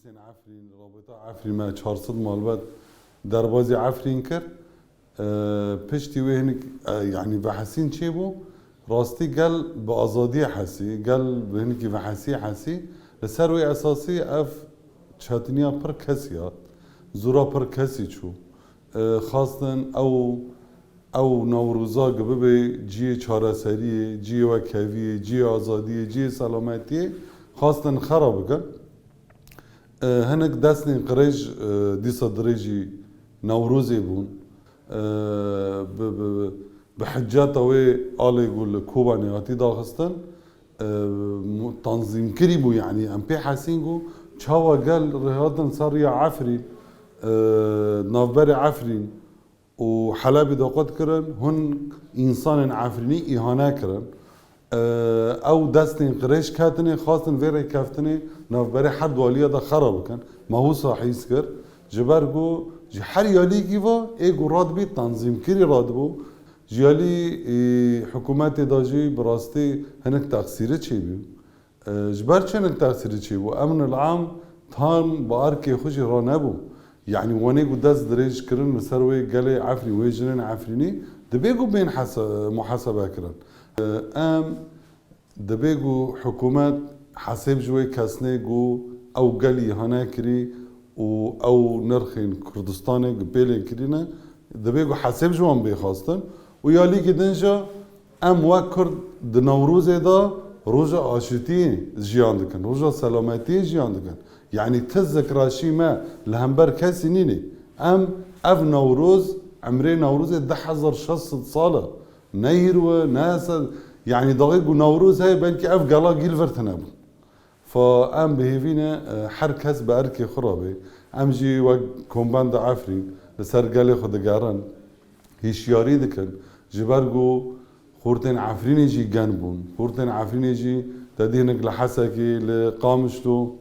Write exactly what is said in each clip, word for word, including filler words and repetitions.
Efrîn, rabita Efrîn me çar sed malbat derbazî Efrîn kir. E, piştî wê hinik, e, yanî vehesîn çêbû. Rastî gel bi azadiyê hesî, gel bi hinikî vehesî hesî. Li ser wê esasî ev çetiniya pir kesî hat. Zora pir kesî çû. E, xwestin ew, ew Newroza ku bibe cihê çareseriyê, cihê wekheviyê, cihê azadiyê, cihê selametiyê, xwestin xera bikin. E, hinek destên qirêj, e, dîsa dirêjî Newrozê bûn. E, bi, bi, bi hiceta wê alê ku li Kobanê hatî daxistin, e, mu-, tanzîmkirî bû, yanî em pê hesîn ku çawa gel rêhatin ser riya Efrîn, e, navberê Efrîn û Helebê de qut kirin, hûn însanên Efrînî îhane kirin. E, ew destên qirêj ketinê, xwestin vê rêkeftinê navberê her du aliya de xera bikin. Me wisa hîs kir. Ji ber ku ji her yalîkî ve ê ku radibî tanzîmkirî radibû. Ji alî, e, hikûmetê de jî bi rastî hinek texsîrî çêbû. E, ji ber çi hinek texsîrî çêbû? Emnul am tam bi erkê xwe jî ranebû. Yanî wanê ku dest dirêj kirin li ser wê gelê Efrîn, wê jinên Efrînî, dibê ku bên hesa-, muhasebe kirin. E, em dibê ku hikûmet hesêb ji wê kesnê ku ew gel îhane kirî û ew nirxên Kurdistanê ku pêlên kirîne, dibê ku hesêb ji wan bê xwestin û ya lîkî din jî em wek Kurd di Newrozê de roja aşitiyê jiyan dikin, roja selametiyê jiyan dikin. Yanî ti zikreşî me li hember kesî nînê. Em ev Newroz, emrê Newrozê du hezar şeş sed sal e. Ne hîrwe, ne sed, yanî daxê ku Newroz heye, belkî ev gela gîl vir tune bû. Fa em bi hêvî ne, e, her kes bi erkê xwe re bê. Em jî wek kombenda Efrîn li ser gelê xwe digerin, hişyarî dikin. Ji ber ku xortên Efrînê jî gen bûn. Xortên Efrînê jî te dî hinek li Hesekê, li Qamişlo,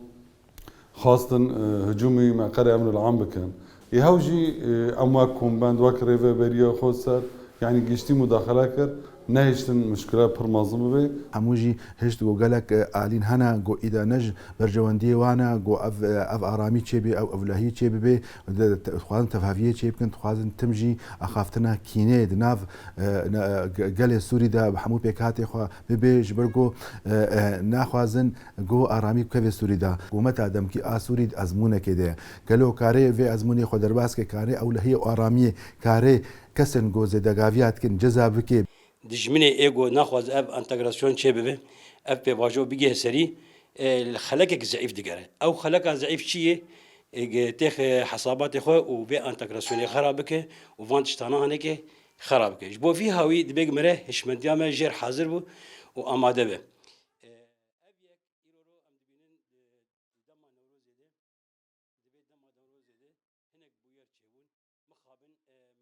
xwestin, e, hicûmî meqerê Emnul Am bikin. Ê hew jî, e, em wek kombend, wek rêveberiya xwe ser, yanî giştî mudaxele kir, nehiştin muşkile pir mezin bibe. Hemû jî hişt ku gelek, e, alîn hene, ku îda ne ji berjewendiyê wan e, ku ev, e, ev aramî çêbê, ew ewlehî çêbibe, de, te-, dixwazin tevheviyê çêbikin, dixwazin tim jî axaftina kînê di nav, e, ne, e, ge-, gelê Sûrî de bi hemû pêkhatê xwe bibe, ji ber ku, e, e, naxwazin Go aramî bikeve Sûrî de. Hikûmeta demkî a Sûrî di ezmûnekê de ye. Gelo karê vê ezmûnê xwe derbas ke, karê ewlehiyê û aramiyê, karê kesên go zêdegaviya dikin ceza bike? Dijminê ê go naxwaze ev entegrasyon çêbibe, ev pêvajo bigihê serî, e, li xelekek zeîf digere. Ew xeleka zeîf çi ye? E, ge-, têxe hesabatê xwe û vê entegrasyonê xera bike û van tiştana haneke xera bike. Ji bo vî hawî dibê ku mere hişmendiya me jêr hazir bû û amade be. E, ev yek îro ro em dibînin, e, di dema Newrozê de, di vê dema Newrozê de hinek bûyer çêbûn. Mixabin, e,